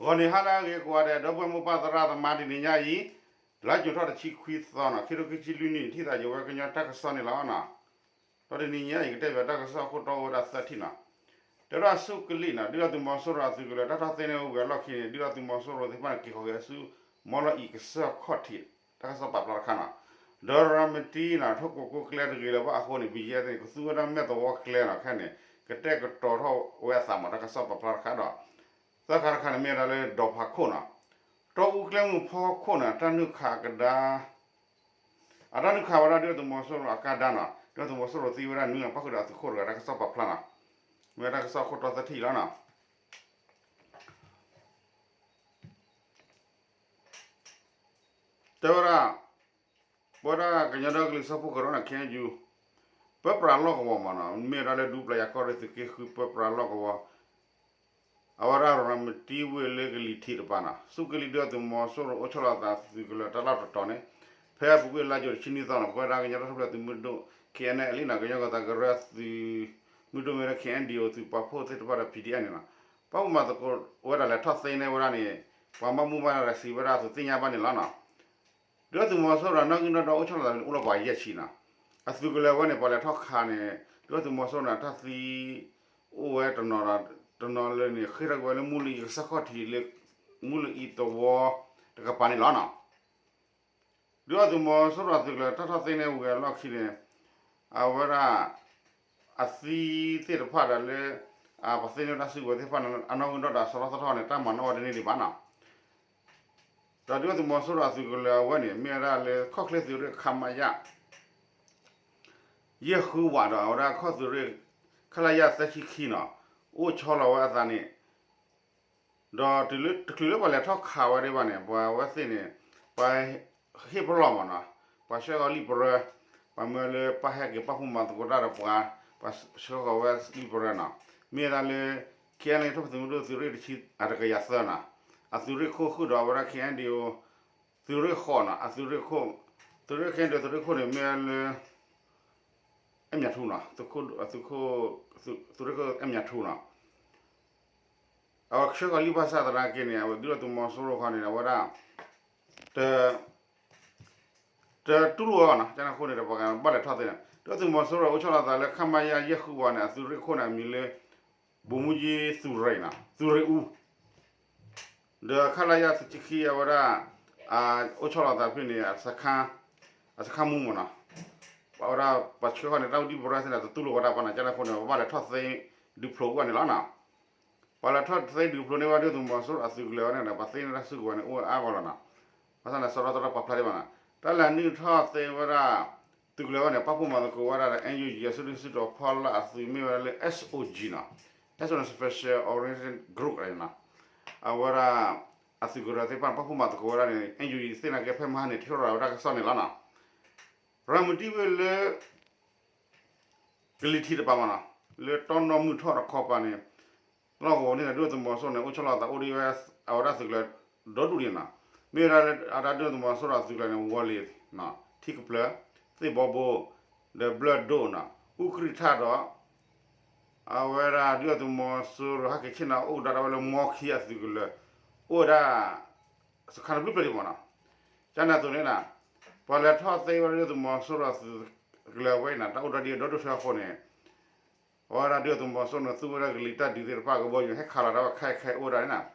ဂီၤနံၤဟါလၢအဂ့ၤကိးဂၤဒဲး ဒီပုၢ်ဝဲၢ်မိၢ်ပၢ်သရၣ်သမါ တနံၤညါအံၤ လါယူၤထီၣ်တဆံခွံသီနီၤ ခံထိခံဆံလွံၢ်နံၣ် ထံၣ်သးယဝဲကညီတၢ်ကစီၣ်န့ၣ်လီၤနီၤ. ဒီးတနံၤညါအံၤ ကတဲဘၣ်တၢ်ကစီၣ်အခိၣ်တီအိၣ်ဝဲဒၣ်သၢထံၣ်နီၤ. တဲဝဲဒၣ်ဆူကလံၤနီၤ ဒုၣ်ဒါသုးမီၤစိရိၤအသုးကလၢၤ တၢ်ထီၣ်သ့န့ၢ်ဝဲအလီၢ်ခံန့ၣ် ဒုၣ်ဒါသုးမီၤစိရိၤသ့ၣ်တဖၣ်န့ၣ် က့ၤဃီၤက့ၤဆူ မီလီၤအံၤကစၢၢ်ခီၣ်ထံး တၢ်ကစီၣ်ပာ်ဖျါတခါနီၤ. ဒီးရၤမတံနီၤ ထိၣ်ကိးကိးကျဲတဂ့ၤလၢၤဘၣ်အဃိန့ၣ် ဘံယဲသ့ၣ်န့ၣ် ကသူဝဲဒၣ်မဲၢ်သဝီကျဲနီၤ ခဲန့ၣ် ကတဲာ်ကတီၤထီၣ်ဝဲအသးမး တၢ်ကစီၣ်ပာ်ဖျါတခါဒီး သၢခါတခါန့ၣ် မ့ၢ်ဝဲဒၣ်လၢဒီးဖးခိၣ်နီၤ တီအူကျဲမုၢ်ဖီခိၣ်န့ၣ် တၢ်နုာ်ခးကဒါ အတၢ်နုာ်ခးဝဲဒၣ်ဒုၣ်ဒါသုးမီၤစိရိၤအကါဒါနီၤ ဒုၣ်ဒါသုးမီၤစိရိၤသံဝဲဒၣ်နွံဂၤ ပၣ်ဃုာ်ဒီးအသုးခိၣ်တဂၤ တၢ်ကစီၣ်ပာ်ဖျါနီၤ. မ့ၢ်တၢ်ကစီၣ်အခိၣ်တီသၢထံၣ်လီၤနီၤ. တဲဝဲဒၣ် ပဝဲဒၣ်ကညီဒီကလုာ်စၢဖှိၣ်ကရၢနီၤ ခ့ၣ်အဲၣ်ယူၣ် ပၢပြးလီၢ်ကဝီၤမးနီၤ မ့ၢ်ဝဲဒၣ်လၢဒူပျၤယၤကီၢ်ရ့ၣ်သုးက့ဃု ပၢပြးလီၢ်ကဝီၤ အဝဲဒၣ်ရၤမတံဝ့ၢ်လၢကလံၤထံးတပၤနီၤ ဆူကလံၤဒုၣ်ဒါသုးမီၤစိရိၤအိၣ်ဆီလီၤအသးသုးကလၢၤတၢ်လီၢ်တတီၤန့ၣ် ဖဲအပူၤကွံာ်လါယူၤတဆံနွံသီနီၤ ပဝဲဒၣ်ကညီတၢ်ထူၣ်ဖျဲးသုးမုၢ်ဒိၣ် ခ့ၣ်အဲၣ်ယူၣ် အလံနီၤ ကညီကီၢ်သးကရၢသုးမုၢ်ဒိၣ်မ့ၢ်ဝဲဒၣ် ခ့ၣ်အဲၣ်ယူၣ် သုးပာ်ဖှိၣ်သ့ၣ်တဖၣ်ဒီး ပီၣ်အဲၣ်ယူၣ် န့ၣ်နီၤ ပာ်ဖှိၣ်မၤသကိးဝဲဒၣ်လဲၤထီၣ်သ့န့ၢ်ဝဲဒၣ်န့ၣ် ပှၤဘၣ်မူဘၣ်ဒါစံးဝဲဒၣ်အသိးသ့ၣ်ညါဘၣ်န့ၣ်လီၤနီၤ. ဒုၣ်ဒါသုးမီၤစိရိၤနီၣ်ဂံၢ်နီၣ်ဒွးအိၣ်ဆီလီၤသးန့ၣ် အိၣ်လီၤပှၤယဲၢ်ဆံနီၤ. အသုးကလၢၤဝဲန့ၣ် ပှၤလဲၤထီၣ်ခးန့ၣ် ဒုၣ်ဒါသုးမီၤစိရိၤန့ၣ် တၢ်သံ အိၣ်ဝဲတနီၤဒီး တနီၤလၢန့ၣ် ဃ့ၢ်ထီၣ်က့ၤဝဲလၢမူလၢအံၤကစၢၢ်ခီၣ်ထံးလၢ မူလၢအံၤသဝီတကပၤန့ၣ်လီၤနီၤ. ဒုၣ်ဒါသုးမီၤစိရိၤအသုးကလၢၤ တၢ်ထီၣ်သ့န့ၢ်ဝဲအလီၢ်ခံန့ၣ် အဝဲဒၣ် အသံသ့ၣ်တဖၣ်ဒီးလၢ ပှၤသ့န့ၢ်ဝဲတၢ်စုကဝဲၤသ့ၣ်တဖၣ်န့ၣ် အနီၣ်ဂံၢ်နီၣ်ဒွးစရီသီထီၣ်န့ၣ် တၢ်မၤနီၣ်ဝဲတန့ၢ်ဒံးဘၣ်နီၤ. ဒီးဒုၣ်ဒါသုးမီၤစိရိၤအသုးကလၢၤအဝဲန့ၣ် မ့ၢ်ဝဲဒၣ်လၢခီၣ်ချ့သုးရ့ၣ် ခမရ ယဲၢ်ဃုဝးဒီး အဝဲဒၣ်ခီၣ်သုးရ့ၣ် ခလရ သၢဆံခံနီၤ အိၣ်ဆီလီၤဝဲအသးန့ၣ် ဒီးတချုးလၢပှၤလဲၤထီၣ်ခးဝဲဒံးဘၣ်န့ၣ် ပှၤဝဲသ့ၣ်န့ၣ် ပှၤဟ့ၣ်ပလီၢ်မးနီၤ ပှၤဆှၢဃီၤလံာ်ပရၢ ပှၤမၢလၢပၢ်ဟဲက့ၤပာ်ဖှိၣ်မၤသကိးတၢ်ဒီးပှၤ ပှၤဆှၢဃီၤဝဲလံာ်ပရၢနီၤ မ့ၢ်ဝဲဒၣ်လၢ ခ့ၣ်အဲၣ်ယူၣ် ထီၣ်ပသုးမုၢ်ဒိၣ်သုးရ့ၣ်တဆံ အတကယၤသၢနီၤ အသုးရ့ၣ်ခိၣ်ဃုာ်ဒီးအဝဲဒၣ် ခ့ၣ်အဲၣ်ယူၣ် သုးရ့ၣ်ဃိးနီၤ အသုးရ့ၣ်ခိၣ် သုးရ့ၣ် ခ့ၣ်အဲၣ်ယူၣ် သုးရ့ၣ်ခိၣ်န့ၣ် မ့ၢ်ဝဲလၢ အဲၣ်မၠးထူနီၤ သုးခိၣ် သုးရ့ၣ်ခိၣ်အဲၣ်မၠးထူနီၤ အဝဲဆှၢဃီၤလံာ်ဘၣ်ဆၣ်သနာ်က့န့ၣ် အဝဲဒုၣ်ဒါသုးမီၤစိရိၤခီန့ၣ် အဝဲဒၣ် တ တတူၢ်လိာ်အီၤနီၤ ကန့ၣ်အဃိန့ၣ်ဒီး ပှၤကဘၣ်လဲၤထီၣ်သ့န့ၣ် ဒုၣ်ဒါသုးမီၤစိရိၤအိၣ်ဆီလီၤသးလၢ ခမရ ယဲၢ်ဃုဝးန့ၣ် အသုးရ့ၣ်ခိၣ်န့ၣ် အမံၤလၢ ဗိုလ်မှူးကြီး သူရိန်နီၤ သူရိန်ဦး ဒီး ခလရ သုးဆံခံ အဝဲဒၣ် အိၣ်ဆီလီၤသးဖဲန့ၣ် အစခန်းမှူးမ့ၢ်နီၤ အဝဲဒၣ်ပှၤဆှၢဃီၤန့ၣ် တၢ်အိၣ်ဒံးပရၢသ့ၣ်န့ၣ် တတူၢ်လိာ်ဝဲဒၣ်ဘၣ်နီၤ ကန့ၣ်အဃိန့ၣ် ပဘၣ်လဲၤထီၣ်သ့ဒုးဖျိးကွံာ်န့ၣ်လီၤနီၤ ပှၤလဲၤထီၣ်သ့ဒုးဖျိးန့ၢ်ဝဲ ဒုၣ်ဒါသုးမီၤစိရိၤအသုးကလၢၤဝဲန့ၣ်ဒီး ပှၤသ့န့ၢ်တၢ်စုကဝဲၤန့ၣ် အိၣ်ဝဲအါဂီၢ်လီၤနီၤ ဘၣ်ဆၣ်န့ၣ် စရီသီထီၣ်ပာ်ဖျါဒံးဘၣ်နီၤ တၢ်လဲၤနုာ်ထီၣ်သ့ဝဲဒၣ် သုးကလၢၤဝဲန့ၣ် ပာ်ဖှိၣ်မၤသကိးဝဲဒၣ်ဒီး NUG အစုဒုၣ်စုတီၤဖီလာ်အသုးမ့ၢ်ဝဲဒၣ်လၢ SOG နီၤ Special Operation Group နီၤ အဝဲဒၣ် အသုးကရၢသ့ၣ်တဖၣ်န့ၣ် ပာ်ဖှိၣ်မၤသကိးဝဲဒၣ်န့ၣ် NUG သ့ၣ်နာ်က့ ဖဲမဟါန့ၣ် ထံၣ်ထီၣ်ဝဲဒၣ်ကစီၣ်န့ၣ်လီၤနီၤ ရၤမတံဝ့ၢ်လၢ ကလံၤထံးတပၤမးနီၤ လၢတီနီၢ်မုၢ်ထီၣ်တခီပၤန့ၣ် လီၢ်ကဝီၤန့ၣ် ဒုၣ်ဒါသုးမီၤစိရိၤန့ၣ် အိၣ်ဆီလီၤသးအိၣ်ဒံးဝဲ အဝဲဒၣ်သုးကလၢၤဒီဒူၣ်န့ၣ်နီၤ မ့ၢ်ဝဲဒၣ်လၢအဝဲဒၣ်ဒုၣ်ဒါသုးမီၤစိရိၤအသုးကလၢၤန့ၣ် ဝီၤလ့ၤ ထံကပျၢၤ သ့ၣ်ဘီဘိ ဒီးဘျၢၣ်ဒိၣ်နီၤ အူကြံၣ်ထၣ်ဒီး အဝဲဒၣ်ဒုၣ်ဒါသုးမီၤစိရိၤဟဲက့ၤဆ့ၣ်နီၤ အိၣ်ကဒါဒၣ်ဝဲလၢမီခံအသုးကလၢၤ အိၣ်ဝဲဒၣ် စခါတဘျုးဖျၢၣ်ဒံးမးနီၤ ကန့ၣ်အသိးန့ၣ် ပှၤလဲၤထီၣ်သ့ဝဲဒၣ်ဒုၣ်ဒါသုးမီၤစိရိၤအသုးကလၢၤဝဲအံၤန့ၣ် တၢ်အိၣ်ဒီးဒ်အဒီဒိၣ်ထွဲအဃိန့ၣ် အဝဲဒၣ်ဒုၣ်ဒါသုးမီၤစိရိၤန့ၣ် သူဝဲဒၣ်ကလံၤတၢ်ဒုးသ့ၣ်တဖၣ် ကဘီယူၤဟဲခးလီၤဒၣ်ဝဲခဲအံၤခဲအံၤအိၣ်ဝဲဒၣ်န့ၣ်နီၤ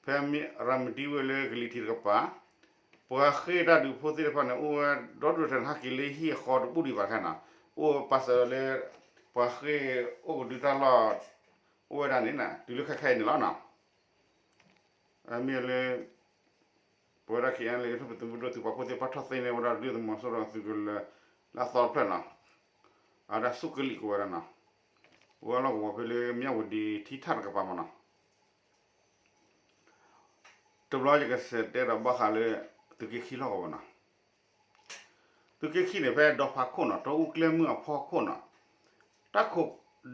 ဖဲရၤမတံဝ့ၢ်လၢကလံၤထံးတကပၤ ပှၤဃ့ၢ်တၢ်ဒုးဖိသ့ၣ်တဖၣ်န့ၣ် အိၣ်ဝဲဒီဒူၣ်ထဲန့ၣ် ဟဲက့ၤလၢဟံၣ်အဃီတဘူၣ်ဒံးဘၣ်ခဲနီၤ အိၣ်ပာ်စၢၤလၢ ပှၤဃ့ၢ်အိၣ်ကဒုတၢ်လီၢ် အိၣ်ဝဲဒၣ်န့ၣ်နီၤ တုၤလၢခဲခဲအံၤန့ၣ်လီၤနီၤ မ့ၢ်လၢ ပဝဲဒၣ် ခ့ၣ်အဲၣ်ယူၣ် လၢထီၣ်ပသုးမုၢ်ဒိၣ်သုးပာ်ဖှိၣ်သ့ၣ်တဖၣ်ထီၣ်သ့န့ၢ်ဝဲဒၣ် ဒုၣ်ဒါသုးမီၤစိရိၤအသုးကလၢၤ လၢအသီတဖျၢၣ်နီၤ အဝဲဒၣ်ဆူကလံၤကဝီၤဝဲဒၣ်နီၤ ဝဲလီၢ်ကဝီၤဖဲလၢမၠၣ်ဝတံၤထံထၣ်တကပၤမးနီၤ တဘျီယကစးတဲဒီးဘၣ်ဃးလၢ သုးက့ခံလီၢ်ကဝီၤနီၤ သုးက့ခံန့ၣ် ဖဲဒီဖးခိၣ်နီၤ တီအူကျဲမုၢ်အဖီခိၣ်နီၤ တၢ်ခိး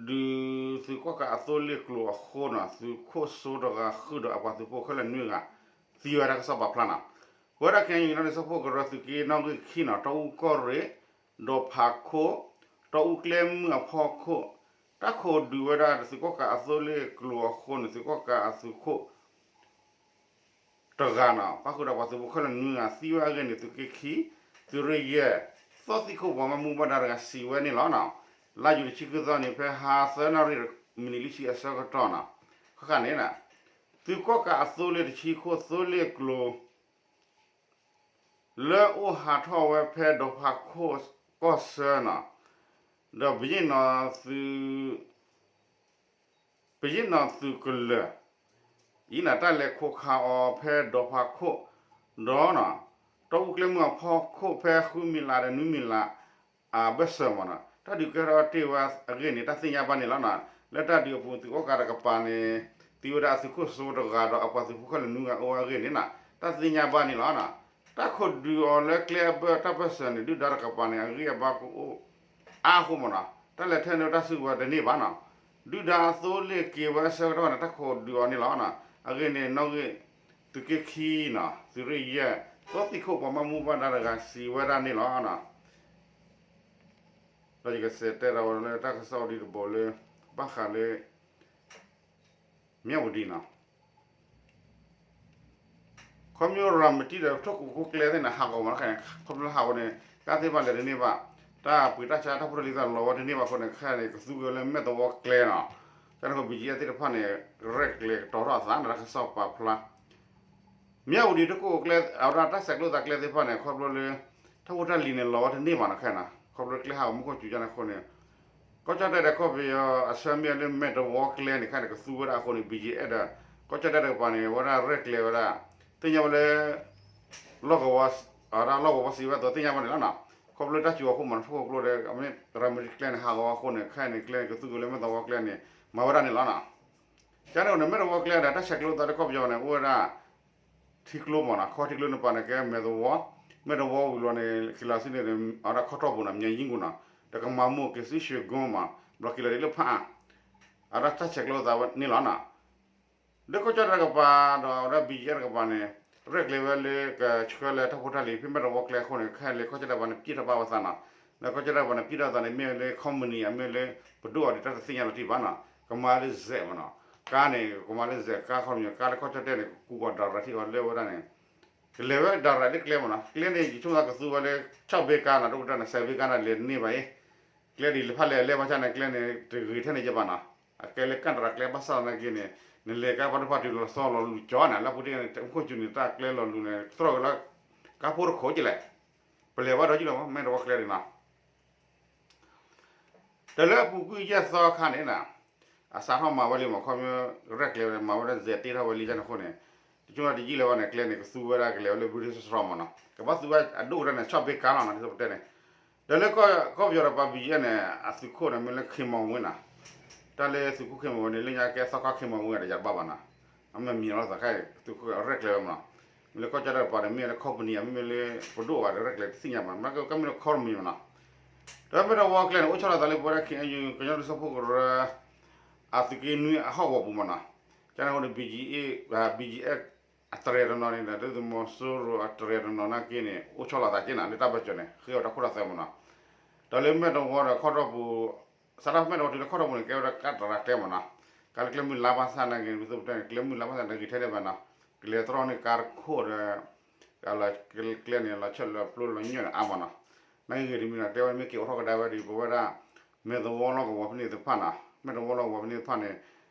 ဒုးသုးကီၣ်ကးအသိလ့ၣ်ကျိၤအဃိနီၤ သုးခိၣ်စိတဂၤဃုာ်ဒီးအပှၤသုးဖိခဲလၢာ်နွံဂၤ သံဝဲဒၣ်တၢ်ကစီၣ်ပာ်ဖျါနီၤ ပဝဲဒၣ် ခ့ၣ်အဲၣ်ယူၣ် ကညီဒီကလုာ်စၢဖှိၣ်ကရၢသုးက့နီၣ်ဂံၢ်ခံနီၤ တီအူကီၢ်ရ့ၣ် ဒီဖးခိၣ် တီအူကျဲမုၢ်အဖီခိၣ် တၢ်ခိးဒုးဝဲဒၣ်သုးကီၣ်ကးအသိလ့ၣ်ကျိၤအဃိန့ၣ် သုးကီၣ်ကးအသုးခိၣ် တဂၤနီၤ ပၣ်ဃုာ်ဒီးပှၤသုးဖိခဲလၢာ်နွံဂၤသံဝဲအဂ့ၢ်န့ၣ် သုးက့ခံ သုးရ့ၣ်ယဲၢ် သီသံၣ်ခိၣ်ပှၤဘၣ်မူဘၣ်ဒါတဂၤစံးဝဲန့ၣ်လီၤ. လါယူၤတဆံဃုသီန့ၣ် ဖဲဟါသၢနၣ်ရံၣ်မံးနံးလွံၢ်ဆံအဆၢကတီၢ်နီၤ ခီခါန့ၣ် သုးကီၣ်ကးအသိလ့ၣ်တဆံခိၣ်သိလ့ၣ်ကျိၤ လၢအိၣ်ဟးထီၣ်ဝဲဖဲဒီဖးခိၣ်ကီၢ်ဆၢနီၤ ဒီး ပယ့ၣ်နီၣ်သုးကလၢၤ အံၤန့ၣ်တၢ်လဲၤခိးခးအီၤဖဲဒီဖးခိၣ် ဒီး တီအူကျဲမုၢ်အဖီခိၣ်ဖဲဃုမံၤလးဒီးနွံမံၤလး အဘၢၣ်စၢၤမ့ၢ်နီၤ တၢ်ဒုးကဲထီၣ်တ့ၢ်ဝဲအဂ့ၢ်န့ၣ် တၢ်သ့ၣ်ညါဘၣ်န့ၣ်လီၤနီၤ. လၢတၢ်ဒုးအပူၤ သုးကီၣ်ကးတကပၤန့ၣ် သံဝဲဒၣ်အသုးခိၣ်စိတဂၤဒီးအပှၤသုးဖိခဲလၢာ်နွံဂၤအိၣ်ဝဲအဂ့ၢ်န့ၣ်နီၤ တၢ်သ့ၣ်ညါဘၣ်န့ၣ်လီၤ. တၢ်ခိးဒုးအီၤလၢကျဲအဘၢၣ်တၢ်ဘၢၣ်စၢၤန့ၣ် ဒုၣ်ဒါတကပၤန့ၣ် အဂံၢ်အဘါကအိၣ် အါအဃိမ့ၢ်နီၤ တၢ်လဲၤထၢနုာ်တၢ်စုကဝဲၤတန့ၢ်ဘၣ်နီၤ. ဒုၣ်ဒါအသိလ့ၣ်က့ၤဝဲအဆၢကတီၢ်န့ၣ် တၢ်ခိးဒုးအီၤန့ၣ်လီၤ. အဂ့ၢ်န့ၣ် နီၣ်ဂံၢ် သုးက့ခံနီၤ သုးရ့ၣ်ယဲၢ် သီသံၣ်ခိၣ်ပှၤဘၣ်မူဘၣ်ဒါတဂၤစံးဝဲဒၣ်န့ၣ်လီၤ. ဒီးယကစံးတဲဒီးဝဲလၢတၢ်ကစီၣ်ဒ်တဘိလၢ ဘၣ်ဃးလၢ မၠၣ်ဝတံၤနီၤ ခီဖျိရၤမတံဒီးထိၣ်ကီၢ်ခိၣ်ကျဲသ့ၣ်န့ၣ် ဟးဂီၤမးတခါန့ၣ် ခီဖျိလၢဟးဂီၤန့ၣ် ကါသ့ၣ်တဖၣ်လဲၤတန့ၢ်ဘၣ် တၢ်ပှ့ၤတၢ်ဆါတၢ်ဖိတၢ်လံၤသ့ၣ်လီၤဝဲတန့ၢ်ဘၣ်အဃိန့ၣ် ခဲအံၤန့ၣ် ကသူက့ၤလၢမဲၢ်သဝီကျဲနီၤ ကန့ၣ်အဃိ ဘံၣ်ကယဲၢ်သ့ၣ်တဖၣ်န့ၣ် ရဲၣ်ကျဲၤကတီၤထီၣ်အသးန့ၣ် တၢ်ကစီၣ်ပာ်ဖျါ မၠၣ်ဝတံၤထိၣ်ကီၢ်ခိၣ်ကျဲ အဝဲဒၣ်တၢ်ဆဲးကျိးသးကျဲသ့ၣ်တဖၣ်န့ၣ် ခီဖျိလၢ တၢ်ဖိတၢ်လံၤန့ၣ် လီၤဝဲတန့ၢ်ဘၣ်နီၤခဲအံၤနီၤ ခီဖျိလၢကျဲဟးဂီၤမူခိၣ်စူၤကန့ၣ်အဃိန့ၣ် ကီၢ်ကၠီၣ်တဲၣ်ဒီးကီၢ်ပယီၤအဆၢမ့ၢ်လၢမဲၢ်တဝီကျဲန့ၣ် ခဲအံၤန့ၣ် ကသူဝဲဒၣ်အဃိန့ၣ် ဘံၣ်ကယဲၢ်ဒီး ကီၢ်ကၠီၣ်တဲၣ်တကပၤန့ၣ် အဝဲဒၣ်ရဲၣ်ကျဲၤဝဲဒၣ် သ့ၣ်ညါဝဲလၢ လီၢ်ကဝီၤ အဝဲဒၣ်လီၢ်ကဝီၤပှၤစံးဝဲအသိးသ့ၣ်ညါဘၣ်န့ၣ်လီၤနီၤ ခီဖျိလၢတၢ်စူၤအဃိမးနီၤ ထိၣ်ကီၢ်ခိၣ်ကျိဒီး မ့ၢ်ရၤမတံကျဲန့ၣ် ဟးဂီၤအဃိန့ၣ် ခဲအံၤန့ၣ် ကျဲန့ၣ် ကသူက့ၤလၢမဲၢ်သဝီကျဲန့ၣ် မၤဝဲဒၣ်န့ၣ်လီၤနီၤ ကန့ၣ်အဃိန့ၣ် မဲၢ်တဝီကျဲဒီး တၢ်ဆဲးကျိးသးလၢကီၢ်ပယီၤန့ၣ် အိၣ်ဝဲဒၣ် ထံကျိမ့ၢ်နီၤ ခီထံကျိန့ၣ်ပၤန့ၣ် ကဲမဲၢ်သဝီ မဲၢ်တဝီဝံၤလီၤန့ၣ် က့ၤလီၤဆူန့ၣ် အဝဲဒၣ်ခီထီၣ်ပူၤနီၤ မၠဲယံၣ်ကူၣ်နီၤ တကမၤမိၢ်က့ၤဆူၡွ့ၣ်ကိမး ဘျီက့ၤလီၤဒ်လၢဖးအါ အဝဲဒၣ်တၢ်ဆဲးကျိးသးဝဲန့ၣ်လီၤနီၤ လၢကီၢ်ကၠီၣ်တဲၣ်တကပၤဒီး အဝဲဒၣ် ဘံၣ်ကယဲၢ်တကပၤန့ၣ် ရဲၣ်ကျဲၤဝဲလၢကဆှၢလၢတၢ်ဖိတၢ်လံၤ ဖဲမဲၢ်တဝီကျဲအဃိန့ၣ် ခဲအံၤလၢကီၢ်ကၠီၣ်တဲၣ်တကပၤန့ၣ် ပျံၢ်ထီၣ်ဘၣ်ဝဲသးနီၤ လၢကီၢ်ကၠီၣ်တဲၣ်တကပၤန့ၣ် ပျံၢ်ထီၣ်သးန့ၣ် မ့ၢ်လၢ company အမ့ၢ်လၢ ပဒိၣ်အီၤဒံးတၢ်တသ့ၣ်ညါလီၤတံၢ်ဘၣ်နီၤ ကမၤလၢ Z မ့ၢ်နီၤ ကါန့ၣ် ကမၤလၢ Z ကါခီပညီ ကါလၢကီၢ်ကၠီၣ်တဲၣ်န့ၣ် ကူကီၤဒၣ်ရၤထံအီၤလၢဝဲဒၣ်န့ၣ် ကလဲၤဝဲဒၣ်ရၤလၢကျဲမ့ၢ်နီၤ ကျဲန့ၣ် ယဆိကမိၣ်သးကသူဝဲလၢ ဆီၣ်ဘ့ကါနီၤ ဒိၣ်ကတၢၢ်န့ၣ် စဲးဘ့ကါန့ၣ် လဲၤတန့ၢ်ဘၣ်အံၤ ကျဲဒ်လဲၤဖးလဲၢ်လဲၢ်ဘၣ်ဆၣ်န့ၣ် ကျဲန့ၣ် တဂ့ၤထဲန့ၣ်ယဘၣ်နီၤ အကဲလၢကၣ်တရံးကျဲဘၣ်ဆၣ်သနာ်က့န့ၣ် နလဲၤကါပှၤတဖၣ်တုၤလီၤသီလီၤလူၤကၠီန့ၣ် လၢပူၤတ့ၢ်န့ၣ် မူခိၣ်စူၤန့ၣ် တၢ်ကျဲလီၤလူၤန့ၣ် သရိာ်က့ၤလီၤ ကါဖိတခိးက့လဲၣ် ပလဲၤဘၣ်ဒီးက့လီၤ မဲၢ်တဝီကျဲဒ်နီၤ တၢ်လၢအပူၤကွံာ်ယဲၢ်သီအခါန့ၣ် အစးထီၣ်မၤဝဲလံမး ခီဖျိ ရဲၣ်ကျဲၤဝဲ မၤဝဲဒၣ် Z တ့ထီၣ်ဝဲလံန့ၣ်အဃိန့ၣ် တဆိကမိၣ်တယံာ်လၢၤဘၣ်န့ၣ် ကျဲန့ၣ် ကသူဝဲဒၣ်ကလဲၤဝဲလၢ British စရီမ့ၢ်နီၤ ကဘၣ်သူဝဲအဒိၣ်ကတၢၢ်န့ၣ် ဆီၣ်ဘ့ကါလီၤနီၤ ဒ်သိးပတဲန့ၣ် ဒီးလၢကီၢ်ပယီၤတကပၤ ဘံၣ်ကယဲၢ်န့ၣ် အသုးခိၣ်န့ၣ် မ့ၢ်လၢ ခ့မီဝ့နီၤ တၢ်လၢသုးခိၣ်ခ့မီဝ့န့ၣ် လၢညါကဲသီခါခ့မီဝ့ဒီးယၤတဘၣ်ဘၣ်နီၤ အမ့ၢ်မံၤလီၤသးခဲအံၤ သုးခိၣ်ရဲၣ်ကျဲၤဝဲမ့ၢ်နီၤ မ့ၢ်လၢကီၢ်ကၠီၣ်တဲၣ်တကပၤန့ၣ် မ့ၢ်လၢ company မ့မ့ၢ်လၢ ပဒိၣ်အီၤဒီးရဲၣ်ကျဲၤတသ့ၣ်ညါဘၣ် မ့ၢ်ကမ့ၢ်လၢ company မ့ၢ်နီၤ ဒီးမဲၢ်တဝီကျဲန့ၣ် အိၣ်ဆီလီၤသးလၢပဝဲဒၣ် ခ့ၣ်အဲၣ်ယူၣ် ကညီဒ်သိးဖိကရၢ အသုးက့နွံအဟီၣ်ကဝီၤပူၤမ့ၢ်နီၤ ကန့ၣ်အဃိန့ၣ် ဘံၣ်ကယဲၢ် ဘံၣ်ကယဲၢ် အတြဲၤတနီၤန့ၣ် ဒ်သိးမီၤစိရိၤအတြဲၤတနီၤနာ်က့န့ၣ် အိၣ်ဆီလီၤသးက့နီၤ လၢတၢ်ဘၢၣ်စၢၤန့ၣ် ဃ့အီၤတၢ်ခိၣ်တၢ်သွဲမ့ၢ်နီၤ ဒီးလၢမဲၢ်တဝီဒီးခီၣ်ထီၣ်ပူၤ စးထီၣ်မဲၢ်တဝီတုၤလၢခီၣ်ထီၣ်ပူၤန့ၣ် ကဲဝဲဒၣ်ကါတရံးကျဲမ့ၢ်နီၤ ကါလၢကျဲမုၢ်လါဘၣ်ဆၣ်နာ်က့ ဒ်သိးပတဲန့ၣ် ကျဲမုၢ်လါဘၣ်ဆၣ်နာ်က့ထဲန့ၣ်ဘၣ်နီၤ ကလဲၤသရိာ်န့ၢ်ကါတခိၣ်ဒီး ကျဲန့ၣ် လီၤဆၢလီၤပျိလီၤညွဲၣ်န့ၣ်အါမ့ၢ်နီၤ နာ်က့ဂ့ၤတမံၤနီၤ ကျဲဝဲမ့ၢ်က့ၤအိၣ်ထီၣ်ကဒါဝဲဒီး ပဝဲဒၣ် မဲၢ်သဝီလီၢ်ကဝီၤဖဲန့ၣ်တဖၣ်နီၤ မဲၢ်သဝီလီၢ်ကဝီၤဖဲန့ၣ်တဖၣ်န့ၣ်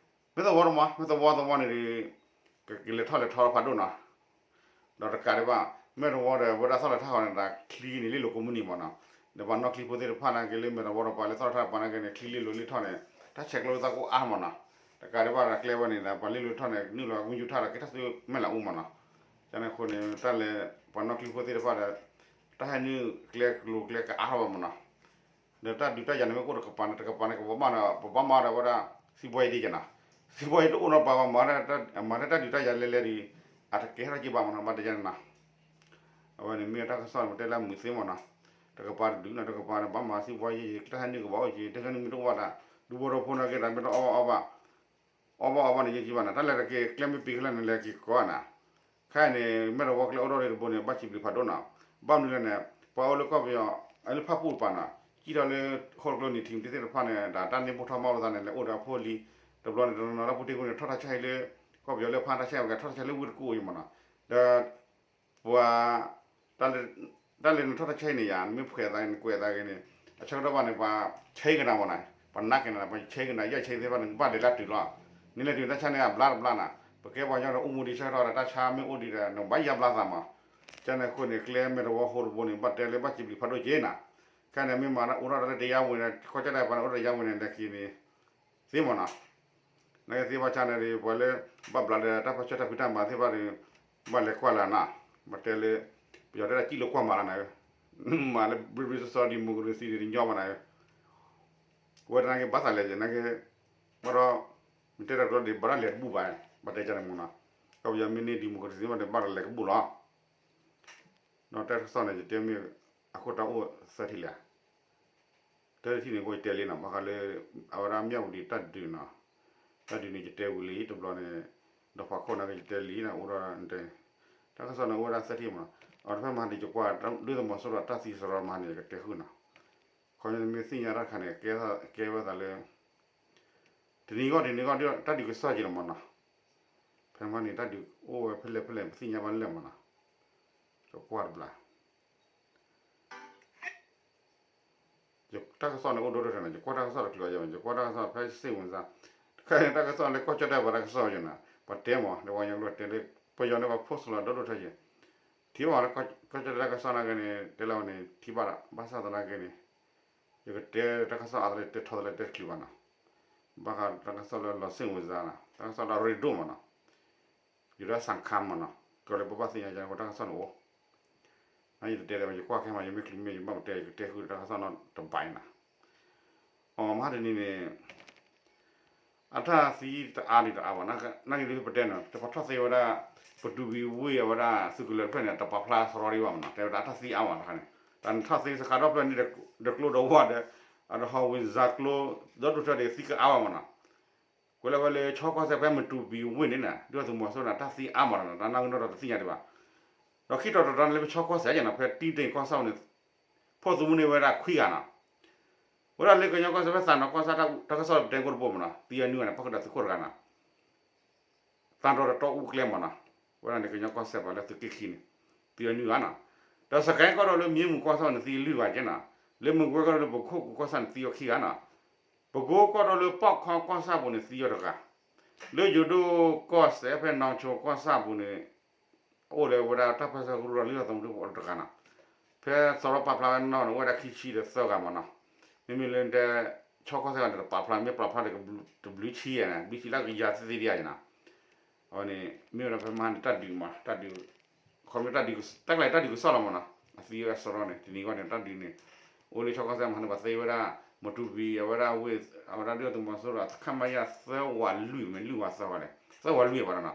မဲၢ်သဝီတမး မဲၢ်သဝီသဝီန့ၣ်ဒီး ကလဲၤထီၣ်လဲၤထီဖးဒိၣ်နီၤ ဒီးတကးဒံးဘၣ် မဲၢ်တဝီဒီး ဝဲဒၣ်သီၣ်လဲၤထီၣ်ဃီန့ၣ် တၢ်ချံန့ၣ် လ့ၣ်လိာ်ကိးမုၢ်နံၤမ့ၢ်နီၤ ဒီးပှၤနီၣ်ချံဖိသ့ၣ်တဖၣ်နာ်က့လၢမဲၢ်တဝီဒီးပှၤလၢသီၣ်လဲၤထီၣ်ပှၤနာ်က့န့ၣ် ချံလ့ၣ်လိာ်လ့ၣ်ထီၣ်န့ၣ် တၢ်ဆဲးကျိးသးကအိၣ်အါမ့ၢ်နီၤ တကးဒံးဘၣ်ဒီးကျဲဝဲန့ၣ်ဒီး ပှၤလ့ၣ်လိာ်ထီၣ်န့ၣ် နုာ်လီၤဝံယူၤထီၣ်ဒီးက့ၤထီၣ်ဆူမဲၢ်လးအူမ့ၢ်နီၤ ကန့ၣ်အဃိန့ၣ် တၢ်လဲၤ ပှၤနီၣ်ချံဖိသ့ၣ်တဖၣ်ဒီး တၢ်ဟဲနုာ်ကျဲကျိၤကျဲကအါထီၣ်ဘၣ်မ့ၢ်နီၤ ဒီးတၢ်ဒုးတၢ်ယၤန့ၣ်မ့ၢ်ကအိၣ်တကပၤန့ၣ် တကပၤန့ၣ် ကဘၣ်မၤဒီး ပဘၣ်မၤဒီးဝဲဒၣ် စံးဘှီအံၤဒ်က့ၤနီၤ စံးဘှီအံၤတအိၣ်နီၤ ပှၤမၤ မၤတၢ်ဒုးတၢ်ယၤလဲၤလဲၤဒီး အတကဲထီၣ်က့ၤဘၣ်မ့ၢ်နီၤ ဘၣ်တယၤန့ၣ်နီၤ အဝဲန့ၣ်မ့ၢ်တၢ်ကစီၣ်ပတဲလၢအမုာ်သ့မ့ၢ်နီၤ တကပၤတဒုးနီၤ တကပၤန့ၣ် ဘၣ်မၤစံးဘှီအံၤ တၢ်ဟဲနုာ်ကဘၣ်အိၣ်က့ၤ တၢ်ဟဲနုာ်မ့ၢ်တအိၣ်ဘၣ်ဒီး ဒူဘိဒီဖိနာ်က့ဒီးမ့ၢ်တအီၣ်ဘၣ်အီၣ်ဘၣ် အီၣ်ဘၣ်အီဘၣ်န့ၣ် ယဲၢ်ကံဘၣ်န့ၣ် တၢ်လဲၤတက့ၤကျဲမ့ၢ်ပံၤခဲလၢာ်န့ၣ် လဲၤက့ၤကိးဂၤန့ၣ် ခဲအံၤန့ၣ် မဲၢ်တဝီကျဲအိၣ်ထီၣ်ဒံးတဘိန့ၣ် ဘၣ်စံးဘျုးဖးဒိၣ်နီၤ ဘၣ်မနုၤလဲၣ်န့ၣ် ပှၤအိၣ်လၢကီၢ်ပယီၤ လၢဖၣ်ပူၣ်တပၤနီၤ စံၣ်ထီၣ်လၢ ဃိၣ်ကျိနံၤထံးသ့ၣ်တဖၣ်န့ၣ် ဒီးတၢ်န့ၢ်ဘိၣ်ထီၣ်မီၢ်လိာ်သးန့ၣ် လဲၤအိၣ်ဒီးအဖိအလံၤ တဘျီန့ၣ် တနီၤနီၤ တၢ်ပူၤတ့ၢ်ပူၤန့ၣ် ထီၣ်တၢ်ဆါဟံၣ်လၢ ကီၢ်ပယီၤလၢဖါတၢ်ဆါဟံၣ်ဝဲ ထီၣ်တၢ်ဆါလၢဝ့ၢ်တကူၣ်အံၤမ့ၢ်နီၤ ဒီး ပှၤ တၢ်လဲၤနုာ်ထီၣ်တၢ်ဆါဟံၣ်န့ၣ်ယါ နမ့ၢ်ဖှဲးသး နကွဲးသးဂ့ၤန့ၣ် အဆၢကတီၢ်ဘၣ်န့ၣ် ပှၤဆဲကနၤမးနီၤ, ပှၤနာ်က့ၤနၤ ပှၤဆဲကနၤ ယဲၢ်ဆဲသ့ၣ်တဖၣ်န့ၣ် နကဘၣ်လဲၤလၢတုၤလီၤ. နလဲၤတုၤတၢ်ဆါန့ၣ် အဘျါတဘျါနၤ, ပကဲပှၤကညီဒီးအိၣ်မူဒံးဆၢကတီၢ်ဒီး တၢ်ဆါမ့ၢ်အိၣ်ဒံးဒီး နဘၣ်ယါဘျါသးမး. ကန့ၣ်အဃိန့ၣ် ကျဲမဲာ်တဝီဟိတဘိန့ၣ် ဘၣ်တဲလၢဘၣ်စံးဘျုးဖးဒိၣ်က့နၤ. ခဲန့ၣ်မ့ၢ်မၤအိၣ်ထီၣ်တၢ်လၢတယါဝံၤန့ၣ် ကီၢ်ကၠီၣ်တဲၣ်ပှၤန့ၣ် အိၣ်တယါဝံၤန့ၣ် လဲၤက့ၤန့ၣ် သ့မးနီၤ. နာ်က့သ့ဘၣ်ဆါန့ၣ်ဒီး ပှၤလၢ ဘၣ်ဘျးဒီးတၢ်ပၢဆှၢတၢ်ဖံးတၢ်မၤသ့ၣ်တဖၣ်ဒီး ဘၣ်လဲၤကွၢ်လၢနၤ, ဘၣ်တဲလၢ ပယီၤတဲဒၣ်စံၣ်လၢကွၢ်မၤလၢနၤဧၢ, မၤလၢဘျ့ဘျ့စီစီ democracy န့ၣ်တညီဘၣ်နၤဧၢ, ဝဲတနာ်က့ဘၣ်သးလဲၤက့ၤနာ်က့, ဘၣ်ဒီး မ့ၢ်တဲတၢ်ကတိၤဒီး ဘၣ်တၢ်လဲၤတဘူၣ်ဘၣ်, ဘၣ်တဲကန့ၣ်မးနီၤ, ကီၢ်ပယီၤမ့ၢ်န့ၢ် democracy ဘၣ်ဒီး ဘၣ်တလဲၤကဘူၣ်လီၤ. ဒီးတၢ်ကစီၣ်န့ၣ် ယတဲမ့ၢ် အခိၣ်တီအိၣ်သၢထံၣ်လံ, တၢ်ထံၣ်န့ၣ် ကယတဲလံနီၤ, ဘၣ်ဃးလၢ အဝဲဒၣ်မၠၣ်ဝတံၤတၢ်ဒုးနီၤ, တၢ်ဒုးန့ၣ် ယတဲဝံၤလံတဘျီန့ၣ်, ဒီးဖးခိၣ်နာ်က့ ယတဲလံနီၤ, အိၣ်ဒီး တၢ်ကစီၣ်န့ၣ် အိၣ်ဝဲဒၣ်သၢထံၣ်မးနီၤ, အတဖၣ်မဟါန့ၣ် ယကွၢ် ဒုၣ်ဒါသုးမီၤစိရိၤတၢ်သံစရီမဟါန့ၣ် ယကတဲဃုာ်နီၤ, ခီဖျိမ့ၢ်သ့ၣ်ညါတၢ်တခါန့ၣ် ကဲဝဲသးလၢ တနံၤဂီၢ်တနံၤဂီၢ် တၢ်ဒုးကစီၣ်က့ၤလီၤမးနီၤ, ဖဲမဟါန့ၣ် တၢ်ဒုးအိၣ်ဝဲဖဲလဲၣ်ဖဲလဲၣ် ပသ့ၣ်ညါဘၣ်လၢာ်မးနီၤ, ကကွၢ်တဘျီ တၢ်ကစီၣ်န့ၣ်အိၣ်ဒိၣ်ဒိၣ်ထဲန့ၣ် ယကွၢ်တၢ်ကစီၣ်တချုးယၤ, ယကွၢ်တၢ်ကစီၣ်ဖဲစ့ၣ်ဝံၤစါ, တခါန့ၣ် တၢ်ကစီၣ်လၢကီၢ်ကၠီၣ်တဲၣ်ပှၤတၢ်ကစီၣ်ယၤနီၤ, ပှၤတဲမး လၢပှၤကညီကျိာ်တဲလၢ ပယီၤန့ၣ် ပှၤ post လီၤဒိၣ်ဒိၣ်ထဲယၤ, ထံၣ်ဘၣ်လၢကီၢ်ကၠီၣ်တဲၣ်တၢ်ကစီၣ်နာ်က့န့ၣ် တဲလၢဝဲန့ၣ် ထံၣ်ဘၣ်ဒီး ဘၣ်ဆၣ်သနာ်က့န့ၣ် ယကတဲတၢ်ကစီၣ်အါတလၢ တဲထီတလၢ တဲတချုးဘၣ်နီၤ, ဘၣ်ဃးတၢ်ကစီၣ်လၢလီၤစ့ၣ်ဝံၤစါနီၤ, တၢ်ကစီၣ်လၢအရ့ဒိၣ်မးနီၤ, ယဒၣ်စၣ်ခါမးနီၤ, ကီးလၢပဘၣ်သ့ၣ်ညါယၤ တၢ်ကစီၣ်န့ၣ်အိၣ် နယတတဲလၢၤဘၣ် ယကွၢ်ခဲမး ယမ့ၢ်ချုးမ့ၢ် ယဘၣ်ပတဲ ယကတဲဃုာ်တၢ်ကစီၣ်နီတဘးအံၤနီၤ, အမဟါတနံၤန့ၣ် အတၢ်သံတအါဒံးတအါဘၣ်, နာ်က့ဒ်ပတဲနီၤ တပှၤထီၣ်သ့ဝဲဒၣ် ပတူၢ်ဘံၤဝ့ၢ်အဝဲဒၣ်သုးကလၢၤတဖျၢၣ်န့ၣ် တပာ်ဖျါစရီဒံးဘၣ်မးနီၤ, တဲဝဲဒၣ်အတၢ်သံအါမးတခါန့ၣ်, တၢ်နထီၣ်သ့စခါဒီဖျၢၣ်န့ၣ် ဒီးကျိဒီးဝၣ်ဒီး အဒီးဟီၣ်ဝံၤစါကျိ ဒီဒိၣ်ထၢၣ်ဒီးသံကအါဘၣ်မးနီၤ, ကွဲးလၢဝဲလၢဆီကီၢ်စဲၣ်ဖဲမတူၢ်ဘံၤဝ့ၢ်န့ၣ်နီၤ ဒုၣ်ဒါသုးမီၤစိရိၤန့ၣ် တၢ်သံအါမးနီၤ တၢ်နီၢ်ကနီၣ်ဒီးတသ့ၣ်ညါဒံးဘၣ်, ဒီးခံတီၤတတီၤန့ၣ်လၢပဆီကီၢ်စဲၣ်နီၤ ဖဲတံၢ်တ့ၢ်ကီၢ်ဆၣ်န့ၣ် ဖီၣ်သမူန့ၢ်ဝဲဒၣ်ခွံဂၤနီၤ, ဝဲဒၣ်လၢကညီကီၢ်စဲၣ်ဖဲသးနီၤကီၢ်ဆၣ် တၢ်ကစီၣ်ပတဲကိတဘိမးနီၤ သံအနွံဂၤန့ၣ် ဖီၣ်ဃုာ်ဒီးသုးခိၣ်တဂၤနီၤ သးတီၤတတီအူကျဲမးနီၤ, ဝဲဒၣ်န့ၣ်ကညီကီၢ်စဲၣ်ပှၤလၢသုးက့ခံန့ၣ် သံအနွံဂၤနီၤ, ဒီးစကဲကီၢ်ဒီလၢမံမူၤကီၢ်ဆၣ်န့ၣ် သံလွံၢ်ဂၤက့နီၤ, လၢမကွ့ကီၢ်ဒီလၢပခိၣ်ကီၢ်ဆၣ်န့ၣ် သံအီၤခံဂၤနီၤ, ပကိကီၢ်ဒီလၢပီၣ်ခီကီၢ်ဆၣ်ပူၤန့ၣ် သံအီၤတဂၤ, လၢယိၤဒိၣ်ကီၢ်စဲၣ်ဖဲနီၣ်ဆိကီၢ်ဆၣ်ပူၤန့ၣ် အိၣ်လၢဝဲဒၣ်တၢ်ပၢဆှၢကရူၢ်ဒီးလုၢ်ထီၣ်သမူတဂၤနီၤ, ဖဲစီၤရီပာ်ဖျါဝဲနီၤန့ၣ် အိၣ်ဝဲဒၣ်ခံဆံဒီးသၢဂၤမးနီၤ, မ့မ့ၢ်လၢတဲ ဆီကီၢ်စဲၣ်ဂၤန့ၣ် တပာ်ဖျါ မ့ၢ်ပာ်ဖျါဒီးတဘျုးဆံယဲၢ်န့ၣ် ဘျုးဆံလၢကယၤသ့သ့ဒံးယဲၢ်နီၤ, အဝဲန့ၣ် မ့ၢ်ဝဲဒၣ်ဖဲမဟါန့ၣ် တၢ်ဒုးမး တၢ်ဒုး ခီမ့ၢ်တၢ်ဒုး တၢ်ကျဲၤတၢ်ဒုးကစီၣ်လီၤမးနီၤ, အသံဝဲအစရီန့ၣ် တနံၤဂီၢ်န့ၣ် တၢ်ဒုးန့ၣ် အိၣ်လၢဆီကီၢ်စဲၣ်မဟါန့ၣ် ပှၤသ့ဝဲဒၣ် မတူၢ်ဘံၤ အဝဲဒၣ်ဝ့ၢ် အဝဲဒၣ်ဒုၣ်ဒါသုးမီၤစိရိၤ ခမရ သၢဝးလွံၢ်မ့ၢ်လွံၢ်ဝးသၢဝးလဲၣ် သၢဝးလွံၢ်ဘၣ်နီၤ,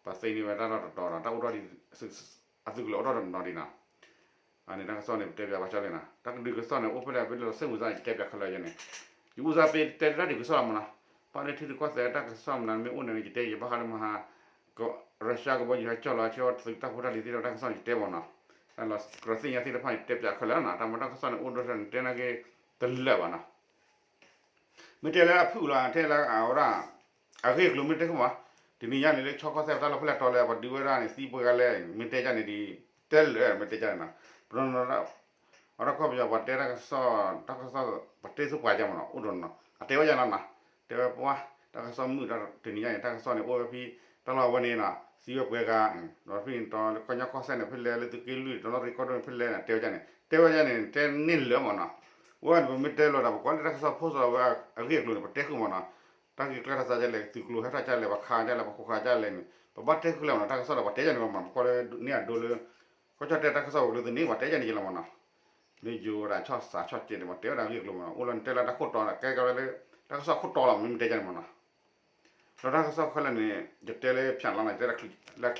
ပှၤသ့န့ၢ်ဝဲတၢ်လီၢ်တတီၤဒီး တၢ်အိၣ်ထီၣ်ဒံး အသုးကလၢၤအိၣ်ထီၣ်တနီၤဒံးနီၤ အန့ၣ်တၢ်ကစီၣ်န့ၣ် ပတဲပၠးဘၣ်ဆၣ်လံနီၤ တၢ်ကဒုးကစီၣ်န့ၣ် အိၣ်ဖဲလဲၣ်ဖဲလဲၣ် စ့ၢ်မုၢ်စၢ်န့ၣ် ယတဲပၠးခဲလၢာ်ယဲန့ၣ်, ယဦးစားပေးတဲတၢ်ဒုးကစီၣ်မးနီၤ, ဘၣ်လၢထံရူၢ်ကီၢ်သဲးတၢ်ကစီၣ်မးနီၤ မ့ၢ်အိၣ်န့ၣ် ယတဲယဘၣ်ဃးလၢမဟါ ရၢရှၢၣ်ကဘီယူၤဟဲကၠီၣ်လီၤ ဆၢဝဲသုးတၢ်ဖိတၢ်လံၤသ့ၣ်ဒီးတၢ်ကစီၣ်န့ၣ် ယတဲမးနီၤ, တၢ်လီၤကြၢးသ့ၣ်ညါသ့ၣ်တဖၣ်န့ၣ် ယတဲပၠးခဲလၢာ်နီၤ, တၢ်မ့ၢ်တၢ်ကစီၣ်န့ၣ် အိၣ်ဒိၣ်ထၢၣ်န့ၣ် တဲနာ်က့တလၢာ်ဘၣ်နီၤ မ့ၢ်တဲလၢအဖုၣ်လီၤ တဲလၢအဝဲဒၣ် အဂ့ၢ်အကျိၤမ့ၢ်တဲခိၣ်မး, တနံၤညါန့ၣ်လၢဆီကီၢ်စဲၣ်တၢ်လီၢ်ဖဲလဲၣ်တီလဲၣ် ပှၤဒုးဝဲဒၣ်န့ၣ် သံပှဲၤဂၤလဲၣ် မ့ၢ်တဲဒ်န့ၣ်ဒ် တဲလၢာ်မ့ၢ်တဲဒ်န့ၣ်နီၤ, ပနီၤ အထီၣ်ခီၣ်ပယီၤပှၤတဲတၢ်ကစီၣ် တၢ်ကစီၣ် ပှၤတဲဆူပှၤကမးနီၤ အိၣ်ဒီးနီၤ အတဲဝဲယၤနီၤနီၤ, တဲဝဲပှၤ တၢ်ကစီၣ်မုာ်တနံၤညါန့ၣ် တၢ်ကစီၣ်န့ၣ် အိၣ်ဝဲဖဲ တၢ်လီၢ်ဝဲန့ၣ်နီၤ သံဝဲပှဲၤဂၤ ဒီးဖဲန့ၣ်တီ ကညီကီၢ်စဲၣ်န့ၣ် ဖဲလဲၣ်လၢသုးက့လွံၢ် တနီသရံၣ်ကီၢ်ဒိၣ်န့ၣ် ဖဲလဲၣ်န့ၣ် တဲဝဲဒ်န့ၣ် တဲန့ၢ်လၢာ်မးနီၤ, ဝဲန့ၣ် ပမ့ၢ်တဲလီၤဒီး ပကွၢ်လၢတၢ်ကစီၣ်ဖိစီၤဝဲအဂ့ၢ်အကျိၤန့ၣ် ပတဲဃုာ်မးနီၤ, တၢ်ဂ့ၢ်ကျဲတၢ်စးဒ်လဲၣ် သုးကျိၤဟဲထီၣ်ဒ်လဲၣ် ပှၤခးဒ်လဲၣ် ပှၤခိးဃာ်ဒ်လဲၣ်န့ၣ် ပဘၣ်တဲဃုာ်လၢာ်မးနီၤ, တၢ်ကစီၣ်ဒီးပှၤတဲဒ်န့ၣ်မးနီၤ, ပကွၢ်လၢန့ၣ်အဒိလၢ ကီၢ်ကၠီၣ်တဲၣ်တၢ်ကစီၣ်ပူၤလၢသုးန့ၣ် ပှၤတဲဒ်န့ၣ်က့လီၤမးနီၤ, လၢယိၤဝဲဒၣ်ဆီၣ်စးဆီၣ်ကဲးန့ၣ် ပှၤတဲဝဲဒၣ်ဂ့ၢ်ကျိၤမးနီၤ, အိၣ်လၢနတဲလၢတၢ်ခိၣ်တီန့ၣ် ကဲကဲဝဲလၢ တၢ်ကစီၣ်ခိၣ်တီလီၤ မ့မ့ၢ်တဲဒ်န့ၣ်မးနီၤ, ဒီးတၢ်ကစီၣ်ခဲလၢာ်န့ၣ် ယတဲလၢဖၠးလီၤနီၤ ယတဲလၢချ့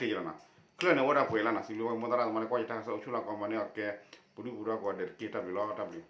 လီၤနီၤ, ခဲလၢာ်န့ၣ်အိၣ်ဒၣ်ပှဲၤလီၤနီၤ, စံးဘျုးဝဲမိၢ်သရၣ်သမါလၢကွၢ်ယတၢ်ကစီၣ်အိၣ်ဆူၣ်လီၤကီးမးန့ၢ်အီၤကဲ ပဒုၣ်ပဒါကိးဂၤဒဲးတက့ၢ် တၢ်ဘျုးလီၤ တၢ်ဘျုး